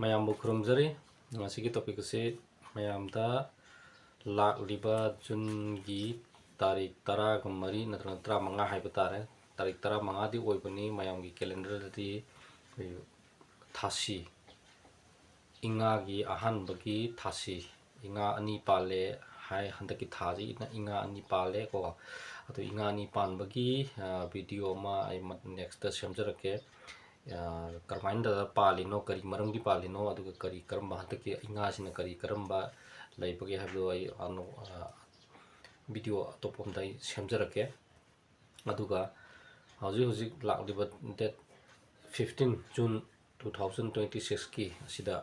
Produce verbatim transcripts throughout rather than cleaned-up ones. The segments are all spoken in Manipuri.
ꯃꯌꯥꯝꯕꯨ ꯈꯨꯔꯨꯝꯖꯔꯤ꯫ ꯉꯁꯤꯒꯤ topic ꯑꯁꯤ ꯃꯌꯥꯝꯗ ꯂꯥꯛꯂꯤꯕ ꯖꯨꯟꯒꯤ ꯇꯥꯔꯤꯛ ꯇꯔꯥꯒ ꯃꯔꯤ ꯅꯠꯇ꯭ꯔꯒ ꯇꯔꯥꯃꯉꯥ ꯍꯥꯏꯕ ꯇꯥꯔꯦ, ꯇꯥꯔꯤꯛ ꯇꯔꯥꯃꯉꯥꯗꯤ ꯑꯣꯏꯕꯅꯤ꯫ ꯃꯌꯥꯝꯒꯤ calendarꯗꯗꯤ ꯑꯩꯈꯣꯏ ꯊꯥꯁꯤ, ꯏꯉꯥꯒꯤ ꯑꯍꯥꯟꯕꯒꯤ ꯊꯥꯁꯤ, ꯏꯉꯥ ꯑꯅꯤ ꯄꯥꯜꯂꯦ ꯍꯥꯏ, ꯍꯟꯗꯛꯀꯤ ꯊꯥꯁꯤ ꯏꯉꯥ ꯑꯅꯤ ꯄꯥꯜꯂꯦꯀꯣ꯫ ꯑꯗꯣ ꯏꯉꯥ ꯑꯅꯤ ꯄꯥꯟꯕꯒꯤ video ꯑꯃ ꯑꯩ nextꯇ ꯁꯦꯝꯖꯔꯛꯀꯦ꯫ ꯀꯔꯝꯍꯥꯏꯅ ꯇꯧꯔꯒ ꯄꯥꯜꯂꯤꯅꯣ, ꯀꯔꯤ ꯃꯔꯝꯒꯤ ꯄꯥꯜꯂꯤꯅꯣ, ꯑꯗꯨꯒ ꯀꯔꯤ ꯀꯔꯝꯕ, ꯍꯟꯗꯛꯀꯤ ꯏꯉꯥꯁꯤꯅ ꯀꯔꯤ ꯀꯔꯝꯕ ꯂꯩꯕꯒꯦ ꯍꯥꯏꯕꯗꯣ ꯑꯩ video ꯑꯇꯣꯞꯄ ꯑꯃꯗ ꯑꯩ ꯁꯦꯝꯖꯔꯛꯀꯦ꯫ ꯑꯗꯨꯒ ꯍꯧꯖꯤꯛ ꯍꯧꯖꯤꯛ ꯂꯥꯛꯂꯤꯕ date fifteen June two thousand twenty sixꯀꯤ ꯑꯁꯤꯗ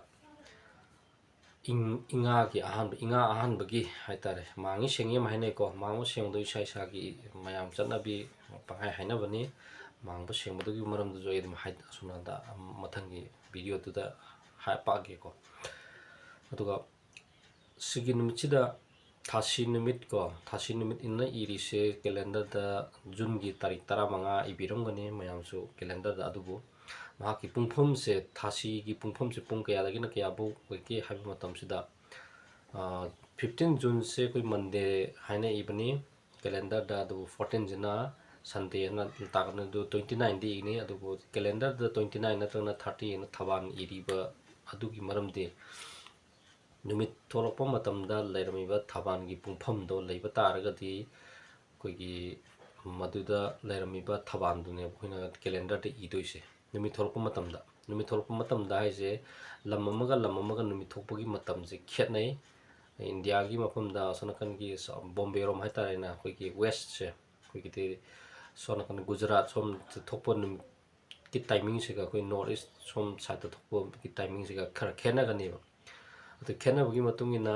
ꯏꯉꯥꯒꯤ ꯑꯍꯥꯟꯕ, ꯏꯉꯥ ꯑꯍꯥꯟꯕꯒꯤ ꯍꯥꯏꯇꯥꯔꯦ, ꯃꯥꯡꯉꯤ ꯁꯦꯡꯉꯤ ꯑꯃ ꯍꯥꯏꯅꯩꯀꯣ꯫ ꯃꯥꯡꯕ ꯁꯦꯡꯕꯗꯣ ꯏꯁꯥ ꯏꯁꯥꯒꯤ ꯃꯌꯥꯝ ꯆꯠꯅꯕꯤ ꯄꯪꯍꯥꯏ ꯍꯥꯏꯅꯕꯅꯤ꯫ ꯃꯥꯡꯕ ꯁꯦꯡꯕꯗꯨꯒꯤ ꯃꯔꯝꯗꯨꯁꯨ ꯑꯩ ꯑꯗꯨꯝ ꯑꯁꯣꯝ ꯅꯥꯀꯟꯗ ꯃꯊꯪꯒꯤ videoꯗꯨꯗ ꯍꯥꯏ ꯄꯥꯛꯑꯒꯦꯀꯣ꯫ ꯑꯗꯨꯒ ꯁꯤꯒꯤ ꯅꯨꯃꯤꯠꯁꯤꯗ ꯊꯥꯁꯤ ꯅꯨꯃꯤꯠ ꯀꯣ, ꯊꯥꯁꯤ ꯅꯨꯃꯤꯠ ꯏꯟꯅ ꯏꯔꯤꯁꯦ calendarꯗ Juneꯒꯤ ꯇꯥꯔꯤꯛ ꯇꯔꯥꯃꯉꯥ ꯏꯕꯤꯔꯝꯒꯅꯤ ꯃꯌꯥꯝꯁꯨ calendarꯗ꯫ ꯑꯗꯨꯕꯨ ꯃꯍꯥꯛꯀꯤ ꯄꯨꯡꯐꯝꯁꯦ, ꯊꯥꯁꯤꯒꯤ ꯄꯨꯡꯐꯝꯁꯦ ꯄꯨꯡ ꯀꯌꯥꯗꯒꯤꯅ ꯀꯌꯥꯐꯥꯎ ꯑꯣꯏꯒꯦ ꯍꯥꯏꯕ ꯃꯇꯝꯁꯤꯗ, fifteen Juneꯁꯦ ꯑꯩꯈꯣꯏ Monday ꯍꯥꯏꯅ ꯏꯕꯅꯤ calendarꯗ, ꯑꯗꯨꯕꯨ fourteenꯁꯤꯅ Sunday ꯍꯥꯏꯅ ꯇꯥꯒꯅꯤ꯫ ꯑꯗꯨ twenty nineꯗꯤ ꯏꯅꯤ, ꯑꯗꯨꯕꯨ calendarꯗ twenty nine ꯅꯠꯇ꯭ꯔꯒꯅ thirty ꯍꯥꯏꯅ ꯊꯕꯥꯟ ꯏꯔꯤꯕ ꯑꯗꯨꯒꯤ ꯃꯔꯝꯗꯤ ꯅꯨꯃꯤꯠ ꯊꯣꯛꯂꯛꯄ ꯃꯇꯝꯗ ꯂꯩꯔꯝꯃꯤꯕ ꯊꯕꯥꯟꯒꯤ ꯄꯨꯡꯐꯝꯗꯣ ꯂꯩꯕ ꯇꯥꯔꯒꯗꯤ ꯑꯩꯈꯣꯏꯒꯤ ꯃꯗꯨꯗ ꯂꯩꯔꯝꯃꯤꯕ ꯊꯕꯥꯟꯗꯨꯅꯦꯕ ꯑꯩꯈꯣꯏꯅ calendarꯗ ꯏꯗꯣꯏꯁꯦ꯫ ꯅꯨꯃꯤꯠ ꯊꯣꯛꯂꯛꯄ ꯃꯇꯝꯗ, ꯅꯨꯃꯤꯠ ꯊꯣꯛꯂꯛꯄ ꯃꯇꯝꯗ ꯍꯥꯏꯁꯦ ꯂꯝ ꯑꯃꯒ ꯂꯝ ꯑꯃꯒ ꯅꯨꯃꯤꯠ ꯊꯣꯛꯄꯒꯤ ꯃꯇꯝꯁꯦ ꯈꯦꯠꯅꯩ꯫ ꯏꯟꯗꯤꯌꯥꯒꯤ ꯃꯐꯝꯗ ꯑꯁꯣꯝ ꯅꯥꯀꯟꯒꯤ ꯕꯣꯝꯕꯦꯔꯣꯝ ꯍꯥꯏꯇꯥꯔꯦꯅꯦ, ꯑꯩꯈꯣꯏꯒꯤ westꯁꯦ, ꯑꯩꯈꯣꯏꯒꯤꯗꯤ ꯁꯣꯝ ꯅꯥꯀꯟ ꯒꯨꯖꯔꯥꯠ ꯁꯣꯝꯗ ꯊꯣꯛꯄ ꯅꯨꯃꯤꯠꯀꯤ timingꯁꯤꯒ ꯑꯩꯈꯣꯏ north east ꯁꯣꯝ sideꯇ ꯊꯣꯛꯄꯒꯤ timingꯁꯤꯒ ꯈꯔ ꯈꯦꯠꯅꯒꯅꯦꯕ꯫ ꯑꯗꯨ ꯈꯦꯠꯅꯕꯒꯤ ꯃꯇꯨꯡ ꯏꯟꯅ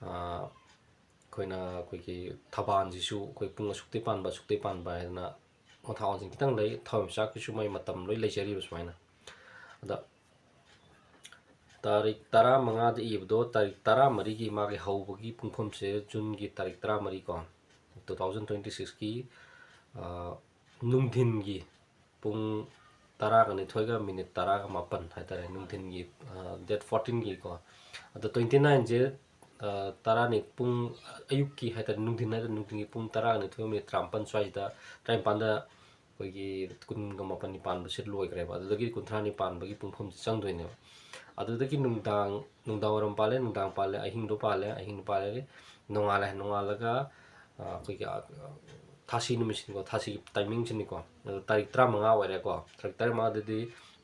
ꯑꯩꯈꯣꯏꯅ ꯑꯩꯈꯣꯏꯒꯤ ꯊꯕꯥꯟꯁꯤꯁꯨ ꯑꯩꯈꯣꯏ ꯄꯨꯡ ꯑꯁꯨꯛꯇꯩ ꯄꯥꯟꯕ, ꯑꯁꯨꯛꯇꯩ ꯄꯥꯟꯕ ꯍꯥꯏꯗꯅ ꯑꯣꯟꯊꯥ ꯑꯣꯟꯁꯤꯟ ꯈꯤꯇꯪ ꯂꯩ꯫ ꯊꯋꯥꯏꯃꯤꯆꯥꯛꯀꯤꯁꯨ ꯃꯣꯏ ꯃꯇꯝ ꯂꯣꯏ ꯂꯩꯖꯔꯤꯕ ꯁꯨꯃꯥꯏꯅ꯫ ꯑꯗ ꯇꯥꯔꯤꯛ ꯇꯔꯥꯃꯉꯥꯗ ꯏꯕꯗꯣ ꯇꯥꯔꯤꯛ ꯇꯔꯥꯃꯔꯤꯒꯤ ꯃꯥꯒꯤ ꯍꯧꯕꯒꯤ ꯄꯨꯡꯐꯝꯁꯦ Juneꯒꯤ ꯇꯥꯔꯤꯛ ꯇꯔꯥꯃꯔꯤ ꯀꯣ, two thousand twenty sixꯀꯤ ꯅꯨꯡꯊꯤꯟꯒꯤ ꯄꯨꯡ ꯇꯔꯥꯒ ꯅꯤꯊꯣꯏꯒ ꯃꯤꯅꯤꯠ ꯇꯔꯥꯒ ꯃꯥꯄꯟ ꯍꯥꯏꯇꯥꯔꯦ, ꯅꯨꯡꯊꯤꯟꯒꯤ, ꯑ, date fourteen ꯒꯤꯀꯣ꯫ ꯑꯗꯣ twenty nine ꯁꯦ, ꯑ, ꯇꯔꯥꯅꯤ ꯄꯨꯡ, ꯑꯌꯨꯛꯀꯤ ꯍꯥꯏꯇꯥꯔꯦ, ꯅꯨꯡꯊꯤꯟ ꯍꯥꯏꯇꯥꯔꯦ, ꯅꯨꯡꯊꯤꯟꯒꯤ ꯄꯨꯡ ꯇꯔꯥꯒ ꯅꯤꯊꯣꯏ ꯃꯤꯅꯤꯠ ꯇꯔꯥꯃꯥꯄꯟ ꯁ꯭ꯋꯥꯏꯁꯤꯗ, ꯇꯔꯥꯅꯤꯄꯥꯟꯗ ꯑꯩꯈꯣꯏꯒꯤ ꯀꯨꯟꯒ ꯃꯥꯄꯟꯅꯤ ꯄꯥꯟꯕꯁꯦ ꯂꯣꯏꯈ꯭ꯔꯦꯕ꯫ ꯑꯗꯨꯗꯒꯤ ꯀꯨꯟꯊ꯭ꯔꯥꯅꯤ ꯄꯥꯟꯕꯒꯤ ꯄꯨꯡꯐꯝꯁꯦ ꯆꯪꯗꯣꯏꯅꯦꯕ꯫ ꯑꯗꯨꯗꯒꯤ ꯅꯨꯡꯗꯥꯡ, ꯅꯨꯡꯗꯥꯡ ꯋꯥꯏꯔꯝ ꯄꯥꯜꯂꯦ, ꯅꯨꯡꯗꯥꯡ ꯄꯥꯜꯂꯦ, ꯑꯍꯤꯡꯗꯣ ꯄꯥꯜꯂꯦ, ꯑꯍꯤꯡ ꯄꯥꯜꯂꯦ, ꯅꯣꯡꯉꯥꯜꯂꯦ, ꯅꯣꯡꯉꯥꯜꯂꯒ, ꯑ, ꯑꯩꯈꯣꯏꯒꯤ, ꯑ, ꯊꯥꯁꯤ ꯅꯨꯃꯤꯠꯁꯤꯅꯤꯀꯣ, ꯊꯥꯁꯤꯒꯤ timing ꯁꯤꯅꯤꯀꯣ꯫ ꯑꯗꯣ ꯇꯥꯔꯤꯛ ꯇꯔꯥꯃꯉꯥ ꯑꯣꯏꯔꯦꯀꯣ, ꯇꯥꯔꯤꯛ ꯇꯔꯥꯃꯉꯥꯗꯗꯤ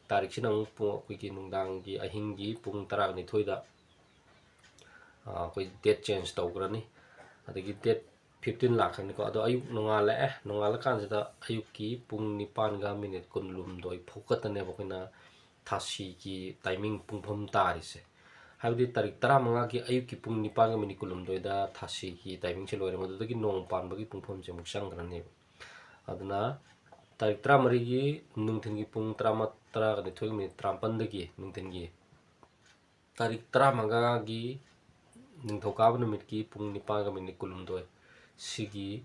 ꯇꯥꯔꯤꯛꯁꯤꯅ ꯑꯃꯨꯛ ꯄꯨꯡ, ꯑꯩꯈꯣꯏꯒꯤ ꯅꯨꯡꯗꯥꯡꯒꯤ, ꯑꯍꯤꯡꯒꯤ ꯄꯨꯡ ꯇꯔꯥꯅꯤꯊꯣꯏꯗ, ꯑ, ꯑꯩꯈꯣꯏ date change ꯇꯧꯈ꯭ꯔꯅꯤ꯫ ꯑꯗꯒꯤ date fifteen ꯂꯥꯛꯈ꯭ꯔꯅꯤꯀꯣ꯫ ꯑꯗꯣ ꯑꯌꯨꯛ ꯅꯣꯡꯉꯥꯜꯂꯛꯑꯦ, ꯅꯣꯡꯉꯥꯜꯂꯀꯥꯟꯁꯤꯗ ꯑꯌꯨꯛꯀꯤ ꯄꯨꯡ ꯅꯤꯄꯥꯟꯒ ꯃꯤꯅꯤꯠ ꯀꯨꯟꯍꯨꯝꯗꯣꯏ ꯐꯥꯎ ꯈꯛꯇꯅꯦꯕ ꯑꯩꯈꯣꯏꯅ ꯊꯥꯁꯤꯒꯤ timing ꯄꯨꯡꯐꯝ ꯇꯥꯔꯤꯁꯦ꯫ ꯍꯥꯏꯕꯗꯤ ꯇꯥꯔꯤꯛ ꯇꯔꯥꯃꯉꯥꯒꯤ ꯑꯌꯨꯛꯀꯤ ꯄꯨꯡ ꯅꯤꯄꯥꯟꯒ ꯃꯤꯅꯤꯠ ꯀꯨꯟꯍꯨꯝꯗꯣꯏꯗ ꯊꯥꯁꯤꯒꯤ timing ꯁꯦ ꯂꯣꯏꯔꯦ, ꯃꯗꯨꯗꯒꯤ ꯅꯣꯡ ꯄꯥꯟꯕꯒꯤ ꯄꯨꯡꯐꯝꯁꯦ ꯑꯃꯨꯛ ꯆꯪꯈ꯭ꯔꯅꯦꯕ꯫ ꯑꯗꯨꯅ ꯇꯥꯔꯤꯛ ꯇꯔꯥꯃꯔꯤꯒꯤ ꯅꯨꯡꯊꯤꯟꯒꯤ ꯄꯨꯡ ꯇꯔꯥꯃꯥ-, ꯇꯔꯥꯒ ꯅꯤꯊꯣꯏ ꯃꯤꯅꯤꯠ ꯇꯔꯥꯃꯥꯄꯟꯗꯒꯤ ꯅꯨꯡꯊꯤꯟꯒꯤ ꯇꯥꯔꯤꯛ ꯇꯔꯥꯃꯉꯥꯒꯤ ꯅꯤꯡꯊꯧꯀꯥꯕ ꯅꯨꯃꯤꯠꯀꯤ ꯄꯨꯡ ꯅꯤꯄꯥꯟꯒ ꯃꯤꯅꯤꯠ ꯀꯨꯟꯍꯨꯝꯗꯣꯏ, ꯁꯤꯒꯤ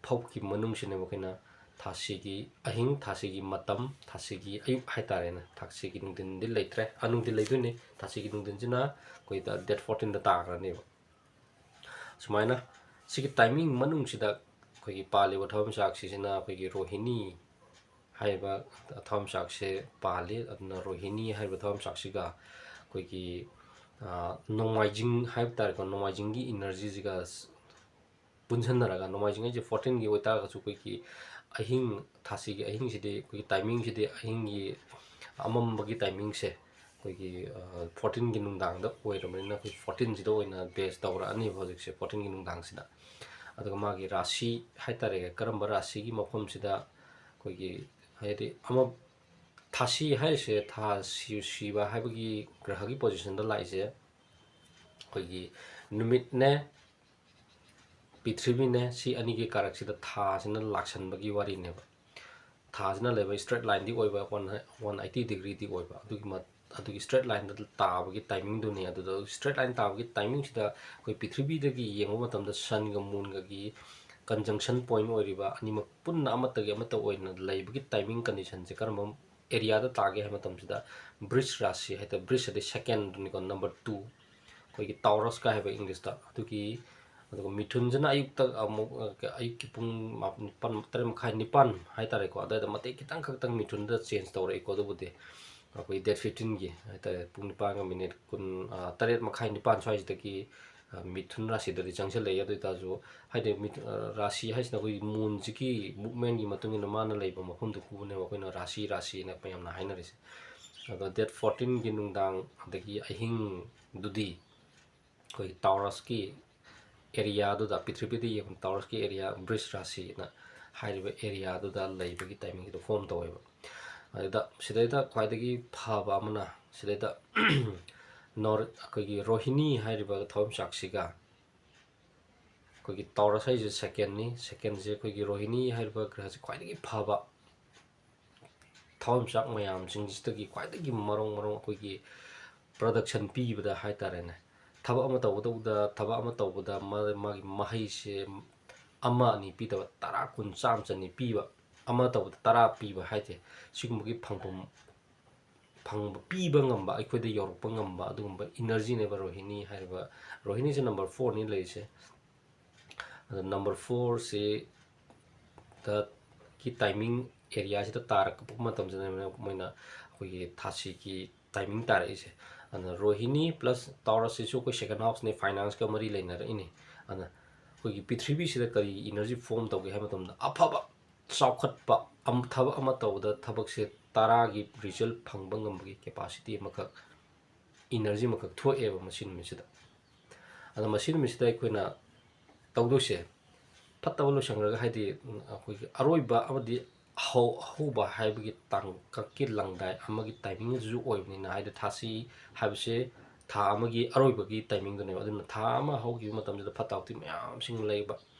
ꯐꯥꯎꯒꯤ ꯃꯅꯨꯡꯁꯤꯅꯦꯕ ꯑꯩꯈꯣꯏꯅ ꯊꯥꯁꯤꯒꯤ ꯑꯍꯤꯡ, ꯊꯥꯁꯤꯒꯤ ꯃꯇꯝ, ꯊꯥꯁꯤꯒꯤ ꯑꯌꯨꯛ ꯍꯥꯏꯇꯥꯔꯦꯅꯦ꯫ ꯊꯥꯁꯤꯒꯤ ꯅꯨꯡꯊꯤꯟꯗꯤ ꯂꯩꯇ꯭ꯔꯦ, ꯑ, ꯅꯨꯡꯊꯤꯟ ꯂꯩꯗꯣꯏꯅꯤ꯫ ꯊꯥꯁꯤꯒꯤ ꯅꯨꯡꯊꯤꯟꯁꯤꯅ ꯑꯩꯈꯣꯏ date fourteen ꯗ ꯇꯥꯈ꯭ꯔꯅꯦꯕ꯫ ꯁꯨꯃꯥꯏꯅ ꯁꯤꯒꯤ timing ꯃꯅꯨꯡꯁꯤꯗ ꯑꯩꯈꯣꯏꯒꯤ ꯄꯥꯜꯂꯤꯕ ꯊꯋꯥꯟꯃꯤꯆꯥꯛꯁꯤꯡꯁꯤꯅ ꯑꯩꯈꯣꯏꯒꯤ ꯔꯣꯍꯤꯅꯤ ꯍꯥꯏꯔꯤꯕ ꯊꯋꯥꯟꯃꯤꯆꯥꯛꯁꯦ ꯄꯥꯜꯂꯤ꯫ ꯑꯗꯨꯅ ꯔꯣꯍꯤꯅꯤ ꯍꯥꯏꯔꯤꯕ ꯊꯋꯥꯟꯃꯤꯆꯥꯛꯁꯤꯒ ꯑꯩꯈꯣꯏꯒꯤ, ꯑ, ꯅꯣꯡꯃꯥꯏꯖꯤꯡ ꯍꯥꯏꯕ ꯇꯥꯔꯦꯀꯣ, ꯅꯣꯡꯃꯥꯏꯖꯤꯡꯒꯤ energy ꯁꯤꯒ ꯄꯨꯟꯁꯤꯟꯅꯔꯒ, ꯅꯣꯡꯃꯥꯏꯖꯤꯡ ꯍꯥꯏꯁꯦ fourteen ꯒꯤ ꯑꯣꯏꯇꯥꯔꯒꯁꯨ, ꯑꯩꯈꯣꯏꯒꯤ ꯑꯍꯤꯡ, ꯊꯥꯁꯤꯒꯤ ꯑꯍꯤꯡꯁꯤꯗꯤ, ꯑꯩꯈꯣꯏꯒꯤ timing ꯁꯤꯗꯤ, ꯑꯍꯤꯡꯒꯤ ꯑꯃꯝꯕꯒꯤ timing ꯁꯦ ꯑꯩꯈꯣꯏꯒꯤ, ꯑ, fourteen ꯒꯤ ꯅꯨꯡꯗꯥꯡꯗ ꯑꯣꯏꯔꯕꯅꯤꯅ, ꯑꯩꯈꯣꯏ fourteen ꯁꯤꯗ ꯑꯣꯏꯅ base ꯇꯧꯔꯛꯑꯅꯦꯕ ꯍꯧꯖꯤꯛꯁꯦ, fourteen ꯒꯤ ꯅꯨꯡꯗꯥꯡꯁꯤꯗ꯫ ꯑꯗꯨꯒ ꯃꯥꯒꯤ ꯔꯥꯁꯤ ꯍꯥꯏꯇꯥꯔꯦ, ꯀꯔꯝꯕ ꯔꯥꯁꯤꯒꯤ ꯃꯐꯝꯁꯤꯗ ꯑꯩꯈꯣꯏꯒꯤ, ꯍꯥꯏꯗꯤ, ꯑꯃ, ꯊꯥꯁꯤ ꯍꯥꯏꯔꯤꯁꯦ, ꯊꯥ ꯁꯤ-, ꯁꯤꯕ ꯍꯥꯏꯕꯒꯤ ꯒ꯭ꯔꯍꯒꯤ position ꯗ ꯂꯥꯛꯏꯁꯦ, ꯑꯩꯈꯣꯏꯒꯤ ꯅꯨꯃꯤꯠꯅꯦ, ꯄ꯭ꯔꯤꯊꯤꯕꯤꯅꯦ, ꯁꯤ ꯑꯅꯤꯒꯤ ꯀꯥꯔꯛꯁꯤꯗ ꯊꯥꯁꯤꯅ ꯂꯥꯛꯁꯟꯕꯒꯤ ꯋꯥꯔꯤꯅꯦꯕ꯫ ꯊꯥꯁꯤꯅ ꯂꯩꯕ straight line ꯗꯤ ꯑꯣꯏꯕ, one, one eighty degree ꯗꯤ ꯑꯣꯏꯕ, ꯑꯗꯨꯒꯤ ꯃ-, ꯑꯗꯨꯒꯤ straight line ꯗ ꯇꯥꯕꯒꯤ timing ꯗꯨꯅꯤ꯫ ꯑꯗꯨꯗ straight line ꯇꯥꯕꯒꯤ timing ꯁꯤꯗ ꯑꯩꯈꯣꯏ ꯄ꯭ꯔꯤꯊꯤꯕꯤꯗꯒꯤ ꯌꯦꯡꯕ ꯃꯇꯝꯗ sun ꯒ moon ꯒꯒꯤ conjunction point ꯑꯣꯏꯔꯤꯕ ꯑꯅꯤꯃꯛ ꯄꯨꯟꯅ ꯑꯃꯠꯇꯒꯤ ꯑꯃꯠꯇ ꯑꯣꯏꯅ ꯂꯩꯕꯒꯤ timing conditionꯁꯦ ꯀꯔꯝꯕ areaꯗ ꯇꯥꯒꯦ ꯍꯥꯏꯕ ꯃꯇꯝꯁꯤꯗ, ꯕ꯭ꯔꯤꯖ ꯔꯥꯁꯤ ꯍꯥꯏꯇꯥꯔꯦ, ꯕ꯭ꯔꯤꯖ ꯑꯗꯩ secondꯅꯤꯀꯣ, number two, ꯑꯩꯈꯣꯏꯒꯤ ꯇꯥꯎꯔꯁꯀ ꯍꯥꯏꯕ Englishꯇ, ꯑꯗꯨꯒꯤ, ꯑꯗꯨꯒ ꯃꯤꯊꯨꯟꯁꯤꯅ ꯑꯌꯨꯛꯇ ꯑꯃꯨꯛ, ꯑ, ꯑꯌꯨꯛꯀꯤ ꯄꯨꯡ ꯃꯥ-, ꯅꯤꯄꯥꯟ, ꯇꯔꯦꯠ ꯃꯈꯥꯏ, ꯅꯤꯄꯥꯟ ꯍꯥꯏꯇꯥꯔꯦꯀꯣ, ꯑꯗꯨꯋꯥꯏꯗ ꯃꯇꯦꯛ ꯈꯤꯇꯪ ꯈꯛꯇꯪ ꯃꯤꯊꯨꯟꯗ change ꯇꯧꯔꯛꯏꯀꯣ꯫ ꯑꯗꯨꯕꯨꯗꯤ ꯑꯩꯈꯣꯏ date fifteenꯒꯤ ꯍꯥꯏꯇꯥꯔꯦ, ꯄꯨꯡ ꯅꯤꯄꯥꯟꯒ minute ꯀꯨꯟ, ꯑ, ꯇꯔꯦꯠ ꯃꯈꯥꯏ, ꯅꯤꯄꯥꯟ ꯁ꯭ꯋꯥꯏꯁꯤꯗꯒꯤ, ꯑ, ꯃꯤꯊꯨꯟ ꯔꯥꯁꯤꯗꯗꯤ ꯆꯪꯁꯤꯜꯂꯛꯏ꯫ ꯑꯗꯨ ꯑꯣꯏꯇꯥꯔꯁꯨ, ꯍꯥꯏꯗꯤ, ꯃꯤꯊꯨ-, ꯑ, ꯔꯥꯁꯤ ꯍꯥꯏꯁꯤꯅ ꯑꯩꯈꯣꯏꯒꯤ moonꯁꯤꯒꯤ movementꯀꯤ ꯃꯇꯨꯡ ꯏꯟꯅ ꯃꯥꯅ ꯂꯩꯕ ꯃꯐꯝꯗꯨ ꯄꯨꯕꯅꯦꯕ ꯑꯩꯈꯣꯏꯅ ꯔꯥꯁꯤ, ꯔꯥꯁꯤꯅ ꯃꯌꯥꯝꯅ ꯍꯥꯏꯅꯔꯤꯁꯦ꯫ ꯑꯗꯣ date fourteenꯒꯤ ꯅꯨꯡꯗꯥꯡ ꯑꯗꯒꯤ ꯑꯍꯤꯡꯗꯨꯗꯤ ꯑꯩꯈꯣꯏꯒꯤ ꯇꯥꯎꯔꯁꯀꯤ areaꯗꯨꯗ, ꯄ꯭ꯔꯤꯊꯤꯕꯤꯗ ꯌꯦꯡꯕ ꯇꯥꯎꯔꯁꯀꯤ area, ꯕ꯭ꯔꯤꯖ ꯔꯥꯁꯤꯅ ꯍꯥꯏꯔꯤꯕ areaꯗꯨꯗ ꯂꯩꯕꯒꯤ timingꯗꯣ form ꯇꯧꯋꯦꯕ꯫ ꯑꯗꯨꯗ ꯁꯤꯗꯩꯗ ꯈ꯭ꯋꯥꯏꯗꯒꯤ ꯐꯕ ꯑꯃꯅ ꯁꯤꯗꯩꯗ ꯅꯣꯔ-, ꯑꯩꯈꯣꯏꯒꯤ ꯔꯣꯍꯤꯅꯤ ꯍꯥꯏꯔꯤꯕ ꯊꯋꯥꯟꯃꯤꯆꯥꯛꯁꯤꯒ, ꯑꯩꯈꯣꯏꯒꯤ ꯇꯥꯎꯔꯁ ꯍꯥꯏꯁꯦ secondꯅꯤ, secondꯁꯦ ꯑꯩꯈꯣꯏꯒꯤ ꯔꯣꯍꯤꯅꯤ ꯍꯥꯏꯔꯤꯕ ꯒ꯭ꯔꯍꯁꯦ ꯈ꯭ꯋꯥꯏꯗꯒꯤ ꯐꯕ ꯊꯋꯥꯟꯃꯤꯆꯥꯛ ꯃꯌꯥꯝꯁꯤꯡꯁꯤꯗꯒꯤ ꯈ꯭ꯋꯥꯏꯗꯒꯤ ꯃꯔꯣꯡ ꯃꯔꯣꯡ ꯑꯩꯈꯣꯏꯒꯤ production ꯄꯤꯕꯗ ꯍꯥꯏꯇꯥꯔꯦꯅꯦ, ꯊꯕꯛ ꯑꯃ ꯇꯧꯒꯗꯧꯕꯗ, ꯊꯕꯛ ꯑꯃ ꯇꯧꯕꯗ ꯃꯥ-, ꯃꯥꯒꯤ ꯃꯍꯩꯁꯦ ꯑꯃ ꯑꯅꯤ ꯄꯤꯗꯕ, ꯇꯔꯥ, ꯀꯨꯟ, ꯆꯥꯝꯃ, ꯆꯅꯤ ꯄꯤꯕ, ꯑꯃ ꯇꯧꯕꯗ ꯇꯔꯥ ꯄꯤꯕ ꯍꯥꯏꯁꯦ, ꯁꯤꯒꯨꯝꯕꯒꯤ ꯐꯪꯐꯝ ꯐꯪꯕ, ꯄꯤꯕ ꯉꯝꯕ, ꯑꯩꯈꯣꯏꯗ ꯌꯧꯔꯛꯄ ꯉꯝꯕ ꯑꯗꯨꯒꯨꯝꯕ energyꯅꯦꯕ ꯔꯣꯍꯤꯅꯤ ꯍꯥꯏꯔꯤꯕ꯫ ꯔꯣꯍꯤꯅꯤꯁꯦ number fourꯅꯤ ꯂꯩꯔꯤꯁꯦ꯫ ꯑꯗꯣ number fourꯁꯤ ꯗ ꯀꯤ timing areaꯁꯤꯗ ꯇꯥꯔꯛꯄ ꯃꯇꯝꯁꯤꯗ ꯃꯣꯏꯅ ꯑꯩꯈꯣꯏꯒꯤ ꯊꯥꯁꯤꯒꯤ timing ꯇꯥꯔꯛꯏꯁꯦ꯫ ꯑꯗꯨꯅ ꯔꯣꯍꯤꯅꯤ plus ꯇꯥꯎꯔꯁꯁꯤꯁꯨ ꯑꯩꯈꯣꯏ second houseꯅꯤ, financeꯀ ꯃꯔꯤ ꯂꯩꯅꯔꯛꯏꯅꯤ꯫ ꯑꯗꯨꯅ ꯑꯩꯈꯣꯏꯒꯤ ꯄ꯭ꯔꯤꯊꯤꯕꯤꯁꯤꯗ ꯀꯔꯤ energy form ꯇꯧꯒꯦ ꯍꯥꯏꯕ ꯃꯇꯝꯗ, ꯑꯐꯕ, ꯆꯥꯎꯈꯠꯄ, ꯑꯝ-, ꯊꯕꯛ ꯑꯃ ꯇꯧꯕꯗ ꯊꯕꯛꯁꯦ ꯇꯔꯥꯒꯤ result ꯐꯪꯕ ꯉꯝꯕꯒꯤ capacity ꯑꯃꯈꯛ, energy ꯑꯃꯈꯛ ꯊꯣꯛꯑꯦꯕ ꯃꯁꯤ ꯅꯨꯃꯤꯠꯁꯤꯗ꯫ ꯑꯗꯣ ꯃꯁꯤ ꯅꯨꯃꯤꯠꯁꯤꯗ ꯑꯩꯈꯣꯏꯅ ꯇꯧꯗꯣꯏꯁꯦ, ꯐꯠꯇꯕ ꯂꯣꯏꯁꯟꯈ꯭ꯔꯒ, ꯍꯥꯏꯗꯤ, ꯎꯝ, ꯑꯩꯈꯣꯏꯒꯤ ꯑꯔꯣꯏꯕ ꯑꯃꯗꯤ ꯑꯍꯧ-, ꯑꯍꯧꯕ ꯍꯥꯏꯕꯒꯤ ꯇꯥꯡꯀꯛꯀꯤ ꯂꯪꯗꯥꯏ ꯑꯃꯒꯤ timingꯁꯨ ꯑꯣꯏꯕꯅꯤꯅ, ꯍꯥꯏꯗꯤ ꯊꯥꯁꯤ ꯍꯥꯏꯕꯁꯦ ꯊꯥ ꯑꯃꯒꯤ ꯑꯔꯣꯏꯕꯒꯤ timingꯗꯨꯅꯦꯕ꯫ ꯑꯗꯨꯅ ꯊꯥ ꯑꯃ ꯍꯧꯈꯤꯕ ꯃꯇꯝꯁꯤꯗ ꯐꯠꯇ ꯍꯥꯎꯊꯤ ꯃꯌꯥꯝꯁꯤꯡ ꯂꯩꯕ,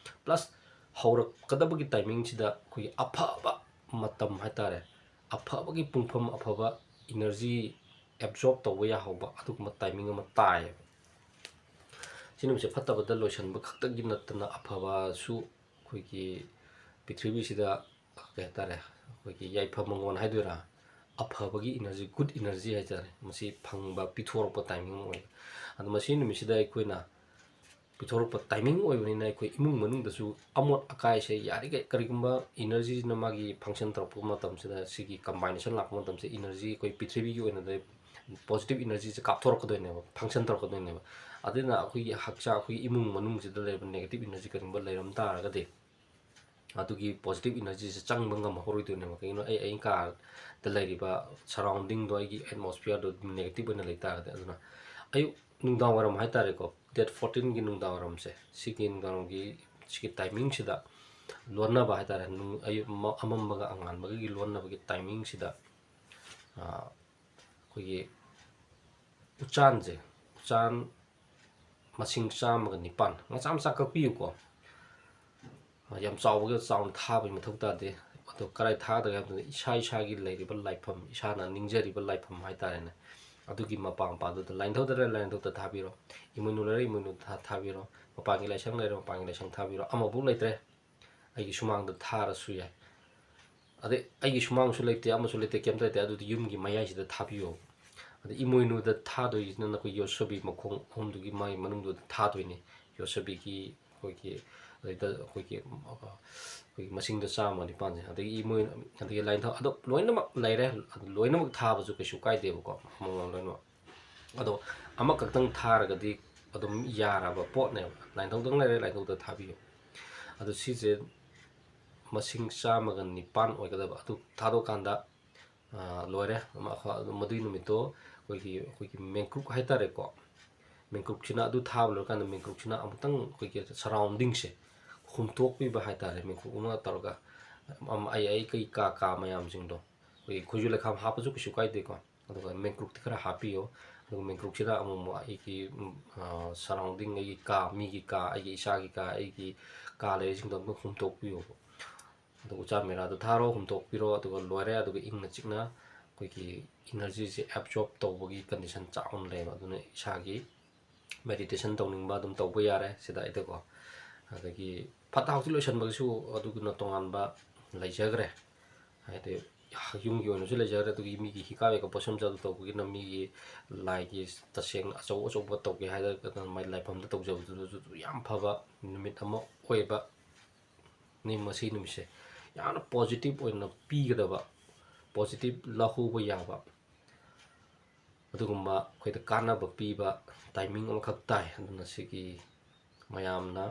plus ꯍꯧꯔꯛꯀꯗꯕꯒꯤ timingꯁꯤꯗ ꯑꯩꯈꯣꯏꯒꯤ ꯑꯐꯕ ꯃꯇꯝ ꯍꯥꯏꯇꯥꯔꯦ, ꯑꯐꯕꯒꯤ ꯄꯨꯡꯐꯝ, ꯑꯐꯕ energy absorb ꯇꯧꯕ ꯌꯥꯍꯧꯕ ꯑꯗꯨꯒꯨꯝꯕ timing ꯑꯃ ꯇꯥꯏꯌꯦꯕ꯫ ꯁꯤ ꯅꯨꯃꯤꯠꯁꯦ ꯐꯠꯇꯕꯗ ꯂꯣꯏꯁꯤꯟꯕ ꯈꯛꯇꯒꯤ ꯅꯠꯇꯅ ꯑꯐꯕꯁꯨ ꯑꯩꯈꯣꯏꯒꯤ ꯄ꯭ꯔꯤꯊꯤꯕꯤꯁꯤꯗ ꯀꯩ ꯍꯥꯏꯇꯥꯔꯦ, ꯑꯩꯈꯣꯏꯒꯤ ꯌꯥꯏꯐ ꯃꯉꯣꯟ ꯍꯥꯏꯗꯣꯏꯔꯥ, ꯑꯐꯕꯒꯤ energy, good energy ꯍꯥꯏꯇꯥꯔꯦ, ꯃꯁꯤ ꯐꯪꯕ, ꯄꯤꯊꯣꯔꯛꯄ timing ꯑꯣꯏ꯫ ꯑꯗꯣ ꯃꯁꯤ ꯅꯨꯃꯤꯠꯁꯤꯗ ꯑꯩꯈꯣꯏꯅ ꯄꯤꯊꯣꯔꯛꯄ timing ꯑꯣꯏꯕꯅꯤꯅ ꯑꯩꯈꯣꯏ ꯏꯃꯨꯡ ꯃꯅꯨꯡꯗꯁꯨ ꯑꯃꯣꯠ ꯑꯀꯥꯏꯁꯦ ꯌꯥꯔꯤꯈꯩ, ꯀꯔꯤꯒꯨꯝꯕ energyꯁꯤꯅ ꯃꯥꯒꯤ function ꯇꯧꯔꯛꯄ ꯃꯇꯝꯁꯤꯗ, ꯁꯤꯒꯤ combination ꯂꯥꯛꯄ ꯃꯇꯝꯁꯦ, energy ꯑꯩꯈꯣꯏ ꯄ꯭ꯔꯤꯊꯤꯕꯤꯒꯤ ꯑꯣꯏꯅꯗꯤ positive energyꯁꯦ ꯀꯥꯞꯊꯣꯔꯛꯀꯗꯣꯏꯅꯦꯕ, function ꯇꯧꯔꯛꯀꯗꯣꯏꯅꯦꯕ꯫ ꯑꯗꯨꯅ ꯑꯩꯈꯣꯏꯒꯤ ꯍꯛꯆꯥꯡ, ꯑꯩꯈꯣꯏꯒꯤ ꯏꯃꯨꯡ ꯃꯅꯨꯡꯁꯤꯗ ꯂꯩꯔꯤꯕ negative energy ꯀꯔꯤꯒꯨꯝꯕ ꯂꯩꯔꯝ ꯇꯥꯔꯒꯗꯤ, ꯑꯗꯨꯒꯤ positive energyꯁꯦ ꯆꯪꯕ ꯉꯝꯍꯧꯔꯣꯏꯗꯣꯏꯅꯦꯕ꯫ ꯀꯩꯒꯤꯅꯣ, ꯑꯩ, ꯑꯩ ꯀꯥꯗ ꯂꯩꯔꯤꯕ surroundingꯗꯣ, ꯑꯩꯒꯤ atmosphereꯗꯣ negative ꯑꯣꯏꯅ ꯂꯩ ꯇꯥꯔꯒꯗꯤ꯫ ꯑꯗꯨꯅ ꯑꯌꯨꯛ ꯅꯨꯡꯗꯥꯡ ꯋꯥꯏꯔꯝ ꯍꯥꯏꯇꯥꯔꯦꯀꯣ, date fourteenꯒꯤ ꯅꯨꯡꯗꯥꯡ ꯋꯥꯏꯔꯝꯁꯦ, ꯁꯤꯒꯤ ꯅꯨꯡꯗꯥꯡ ꯋꯥꯏꯔꯝꯒꯤ, ꯁꯤꯒꯤ timingꯁꯤꯗ ꯂꯣꯟꯅꯕ ꯍꯥꯏꯇꯥꯔꯦ, ꯅꯨꯡ-, ꯑꯌꯨꯛ ꯃ-, ꯑꯃꯝꯕꯒ ꯑꯉꯥꯟꯕꯒꯒꯤ ꯂꯣꯟꯅꯕꯒꯤ timingꯁꯤꯗ, ꯑꯥ, ꯑꯩꯈꯣꯏꯒꯤ ꯎꯆꯥꯟꯁꯦ, ꯎꯆꯥꯟ ꯃꯁꯤꯡ ꯆꯥꯝꯃꯒ ꯅꯤꯄꯥꯟ, ꯃꯆꯥ ꯃꯆꯥ ꯀꯛꯄꯤꯌꯨꯀꯣ꯫ ꯌꯥꯝ ꯆꯥꯎꯕꯒ ꯆꯥꯎꯅ ꯊꯥꯕꯒꯤ ꯃꯊꯧ ꯇꯥꯗꯦ꯫ ꯑꯗꯣ ꯀꯗꯥꯏ ꯊꯥꯒꯗꯒꯦ ꯍꯥꯏꯕ ꯃꯇꯝꯗ, ꯏꯁꯥ ꯏꯁꯥꯒꯤ ꯂꯩꯔꯤꯕ ꯂꯥꯏꯐꯝ, ꯏꯁꯥꯅ ꯅꯤꯡꯖꯔꯤꯕ ꯂꯥꯏꯐꯝ ꯍꯥꯏꯇꯥꯔꯦꯅꯦ, ꯑꯗꯨꯒꯤ ꯃꯄꯥ ꯃꯄꯥꯗꯨꯗ, ꯂꯥꯏꯅꯤꯡꯊꯧꯗ ꯂꯩꯔꯦ, ꯂꯥꯏꯅꯤꯡꯊꯧꯗ ꯊꯥꯕꯤꯔꯣ, ꯏꯃꯣꯏꯅꯨ ꯂꯩꯔꯦ, ꯏꯃꯣꯏꯅꯨꯗ ꯊꯥ-, ꯊꯥꯕꯤꯔꯣ, ꯃꯄꯥꯟꯒꯤ ꯂꯥꯏꯁꯪ ꯂꯩꯔꯦ, ꯃꯄꯥꯟꯒꯤ ꯂꯥꯏꯁꯪ ꯊꯥꯕꯤꯔꯣ, ꯑꯃꯐꯥꯎ ꯂꯩꯇ꯭ꯔꯦ, ꯑꯩꯒꯤ ꯁꯨꯃꯥꯡꯗ ꯊꯥꯔꯁꯨ ꯌꯥꯏ꯫ ꯑꯗꯩ ꯑꯩꯒꯤ ꯁꯨꯃꯥꯡꯁꯨ ꯂꯩꯇꯦ, ꯑꯃꯁꯨ ꯂꯩꯇꯦ, ꯀꯩꯝꯇ ꯂꯩꯇꯦ, ꯑꯗꯨꯗꯤ ꯌꯨꯝꯒꯤ ꯃꯌꯥꯏꯁꯤꯗ ꯊꯥꯕꯤꯌꯣ꯫ ꯑꯗꯩ ꯏꯃꯣꯏꯅꯨꯗ ꯊꯥꯗꯣꯏꯁꯤꯅ ꯅꯈꯣꯏ ꯌꯣꯠꯁꯕꯤ ꯃꯈꯣꯡ ꯑꯍꯨꯝꯗꯨꯒꯤ ꯃꯥꯒꯤ ꯃꯅꯨꯡꯗꯨꯗ ꯊꯥꯗꯣꯏꯅꯤ꯫ ꯌꯣꯠꯁꯕꯤꯒꯤ ꯑꯩꯈꯣꯏꯒꯤ, ꯑꯗꯩꯗ ꯑꯩꯈꯣꯏꯒꯤ, ꯑꯩꯈꯣꯏꯒꯤ ꯃꯁꯤꯡꯗ ꯆꯥꯝꯃ ꯅꯤꯄꯥꯟꯁꯦ, ꯑꯗꯒꯤ ꯏꯃꯣꯏ-, ꯑꯗꯒꯤ ꯂꯥꯏꯅꯤꯡꯊꯧ, ꯑꯗꯣ ꯂꯣꯏꯅꯃꯛ ꯂꯩꯔꯦ, ꯑꯗꯨ ꯂꯣꯏꯅꯃꯛ ꯊꯥꯕꯁꯨ ꯀꯩꯁꯨ ꯀꯥꯏꯗꯦꯕꯀꯣ, ꯑꯃꯃꯝ ꯂꯣꯏꯅꯃꯛ꯫ ꯑꯗꯣ ꯑꯃꯈꯛꯇꯪ ꯊꯥꯔꯒꯗꯤ ꯑꯗꯨꯝ ꯌꯥꯔꯕ ꯄꯣꯠꯅꯦꯕ꯫ ꯂꯥꯏꯅꯤꯡꯊꯧꯗꯪ ꯂꯩꯔꯦ, ꯂꯥꯏꯅꯤꯡꯊꯧꯗ ꯊꯥꯕꯤꯌꯨ꯫ ꯑꯗꯣ ꯁꯤꯁꯦ ꯃꯁꯤꯡ ꯆꯥꯝꯃꯒ ꯅꯤꯄꯥꯟ ꯑꯣꯏꯒꯗꯕ꯫ ꯑꯗꯨ ꯊꯥꯗꯣꯛꯀꯥꯟꯗ, ꯑꯥ, ꯂꯣꯏꯔꯦ꯫ ꯑꯃ, ꯑꯩꯈꯣꯏ, ꯑꯗꯨ ꯃꯗꯨꯒꯤ ꯅꯨꯃꯤꯠꯇꯣ ꯑꯩꯈꯣꯏꯒꯤ, ꯑꯩꯈꯣꯏꯒꯤ ꯃꯦꯡꯀ꯭ꯔꯨꯛ ꯍꯥꯏꯇꯥꯔꯦꯀꯣ, ꯃꯦꯡꯀ꯭ꯔꯨꯛꯁꯤꯅ, ꯑꯗꯨ ꯊꯥꯕ ꯂꯣꯏꯔꯀꯥꯟꯗ ꯃꯦꯡꯀ꯭ꯔꯨꯛꯁꯤꯅ ꯑꯃꯨꯛꯇꯪ ꯑꯩꯈꯣꯏꯒꯤ surroundingꯁꯦ ꯍꯨꯝꯇꯣꯛꯄꯤꯕ ꯍꯥꯏꯇꯥꯔꯦ꯫ ꯃꯦꯡꯀ꯭ꯔꯨꯛ ꯑꯃ ꯇꯧꯔꯒ, ꯑꯝ, ꯑꯩ, ꯑꯩ ꯀꯩ ꯀꯥ, ꯀꯥ ꯃꯌꯥꯝꯁꯤꯡꯗꯣ, ꯑꯩꯈꯣꯏꯒꯤ ꯈꯣꯏꯖꯨ ꯂꯩꯈꯥꯝ ꯍꯥꯞꯄꯁꯨ ꯀꯩꯁꯨ ꯀꯥꯏꯗꯦꯀꯣ꯫ ꯑꯗꯨꯒ ꯃꯦꯡꯀ꯭ꯔꯨꯛꯇꯤ ꯈꯔ ꯍꯥꯞꯄꯤꯌꯣ꯫ ꯑꯗꯨꯒ ꯃꯦꯡꯀ꯭ꯔꯨꯛꯁꯤꯗ ꯑꯃꯨꯛ ꯑꯃꯨꯛ ꯑꯩꯒꯤ, ꯎꯝ, ꯑ, surrounding, ꯑꯩꯒꯤ ꯀꯥ, ꯃꯤꯒꯤ ꯀꯥ, ꯑꯩꯒꯤ ꯏꯁꯥꯒꯤ ꯀꯥ, ꯑꯩꯒꯤ ꯀꯥ ꯂꯩꯔꯤꯁꯤꯡꯗꯣ ꯑꯗꯨꯝ ꯍꯨꯝꯇꯣꯛꯄꯤꯌꯣꯕ꯫ ꯑꯗꯨꯒ ꯎꯆꯥꯟ ꯃꯦꯔꯥꯗꯣ ꯊꯥꯔꯣ, ꯍꯨꯝꯇꯣꯛꯄꯤꯔꯣ, ꯑꯗꯨꯒ ꯂꯣꯏꯔꯦ꯫ ꯑꯗꯨꯒ ꯏꯪꯅ ꯆꯤꯛꯅ ꯑꯩꯈꯣꯏꯒꯤ energyꯁꯦ absorb ꯇꯧꯕꯒꯤ condition ꯆꯥꯎꯅ ꯂꯩꯌꯦꯕ꯫ ꯑꯗꯨꯅ ꯏꯁꯥꯒꯤ meditation ꯇꯧꯅꯤꯡꯕ ꯑꯗꯨꯝ ꯇꯧꯕ ꯌꯥꯔꯦ ꯁꯤꯗꯩꯗꯀꯣ꯫ ꯑꯗꯒꯤ ꯐꯠꯇ ꯍꯥꯎꯊꯤ ꯂꯣꯏꯁꯟꯕꯒꯤꯁꯨ ꯑꯗꯨꯒꯤꯅ ꯇꯣꯉꯥꯟꯕ ꯂꯩꯖꯈ꯭ꯔꯦ꯫ ꯍꯥꯏꯗꯤ ꯌꯨꯝꯒꯤ ꯑꯣꯏꯅꯁꯨ ꯂꯩꯖꯈ꯭ꯔꯦ, ꯑꯗꯨꯒꯤ ꯃꯤꯒꯤ ꯍꯤꯀꯥ ꯋꯦꯀ ꯄꯣꯠꯁꯝ ꯆꯥꯗꯨ ꯇꯧꯕꯒꯤꯅ ꯃꯤꯒꯤ ꯂꯥꯏꯒꯤ ꯇꯁꯦꯡꯅ ꯑꯆꯧ ꯑꯆꯧꯕ ꯇꯧꯒꯦ ꯍꯥꯏꯔꯒꯅ ꯃꯥꯏ ꯂꯥꯏꯐꯝꯗ ꯇꯧꯖꯕꯗꯨꯁꯨ ꯌꯥꯝ ꯐꯕ ꯅꯨꯃꯤꯠ ꯑꯃ ꯑꯣꯏꯕ ꯅꯤ꯫ ꯃꯁꯤ ꯅꯨꯃꯤꯠꯁꯦ ꯌꯥꯝꯅ ꯄꯣꯖꯤꯇꯤꯚ ꯑꯣꯏꯅ ꯄꯤꯒꯗꯕ, ꯄꯣꯖꯤꯇꯤꯚ ꯂꯧꯍꯧꯕ ꯌꯥꯕ ꯑꯗꯨꯒꯨꯝꯕ ꯑꯩꯈꯣꯏꯗ ꯀꯥꯟꯅꯕ ꯄꯤꯕ ꯇꯥꯏꯃꯤꯡ ꯑꯃꯈꯛ ꯇꯥꯏ꯫ ꯑꯗꯨꯅ ꯁꯤꯒꯤ ꯃꯌꯥꯝꯅ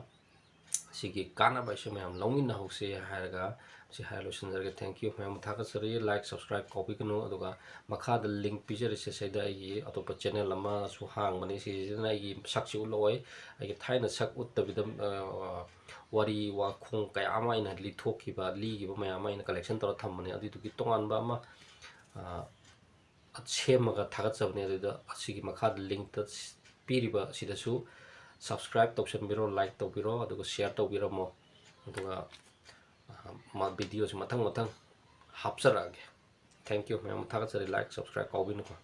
ꯁꯤꯒꯤ ꯀꯥꯟꯅꯕ ꯑꯁꯤ ꯃꯌꯥꯝ ꯂꯧꯃꯤꯟꯅꯍꯧꯁꯦ ꯍꯥꯏꯔꯒ ꯁꯤ ꯍꯥꯏꯔ ꯂꯣꯏꯁꯤꯟꯖꯔꯒꯦ꯫ Thank you꯫ ꯃꯌꯥꯝ ꯊꯥꯒꯠꯆꯔꯤ꯫ Like, subscribe ꯀꯥꯎꯕꯤꯒꯅꯨ꯫ ꯑꯗꯨꯒ ꯃꯈꯥꯗ link ꯄꯤꯖꯔꯤꯁꯦ, ꯁꯤꯗ ꯑꯩꯒꯤ ꯑꯇꯣꯞꯄ channel ꯑꯃꯁꯨ ꯍꯥꯡꯕꯅꯤ꯫ ꯁꯤꯁꯤꯅ ꯑꯩꯒꯤ ꯁꯛꯁꯤ ꯎꯠꯂꯛꯑꯣꯏ꯫ ꯑꯩꯒꯤ ꯊꯥꯏꯅ ꯁꯛ ꯎꯠꯇꯕꯤꯗ, ꯑ, ꯋꯥꯔꯤ ꯋꯥꯈꯣꯡ ꯀꯌꯥ ꯑꯃ ꯑꯩꯅ ꯂꯤꯊꯣꯛꯈꯤꯕ, ꯂꯤꯈꯤꯕ ꯃꯌꯥꯝ ꯑꯃ ꯑꯩꯅ collection ꯇꯧꯔ ꯊꯝꯕꯅꯦ꯫ ꯑꯗꯨꯏꯗꯨꯒꯤ ꯇꯣꯉꯥꯟꯕ ꯑꯃ, ꯑ, ꯁꯦꯝꯃꯒ ꯊꯥꯒꯠꯆꯕꯅꯦ꯫ ꯑꯗꯨꯗ ꯑꯁꯤꯒꯤ ꯃꯈꯥꯗ linkꯇ ꯄꯤꯔꯤꯕ ꯑꯁꯤꯗꯁꯨ subscribe ꯇꯧꯁꯟꯕꯤꯔꯣ, like ꯇꯧꯕꯤꯔꯣ, ꯑꯗꯨꯒ share ꯇꯧꯕꯤꯔꯝꯃꯣ꯫ ꯑꯗꯨꯒ, ꯑ, ꯃ-, videoꯁꯤ ꯃꯊꯪ ꯃꯊꯪ ꯍꯥꯞꯆꯔꯛꯑꯒꯦ꯫ Thank you꯫ ꯃꯌꯥꯝ ꯊꯥꯒꯠꯆꯔꯤ꯫ Like, subscribe ꯀꯥꯎꯕꯤꯅꯨꯀꯣ꯫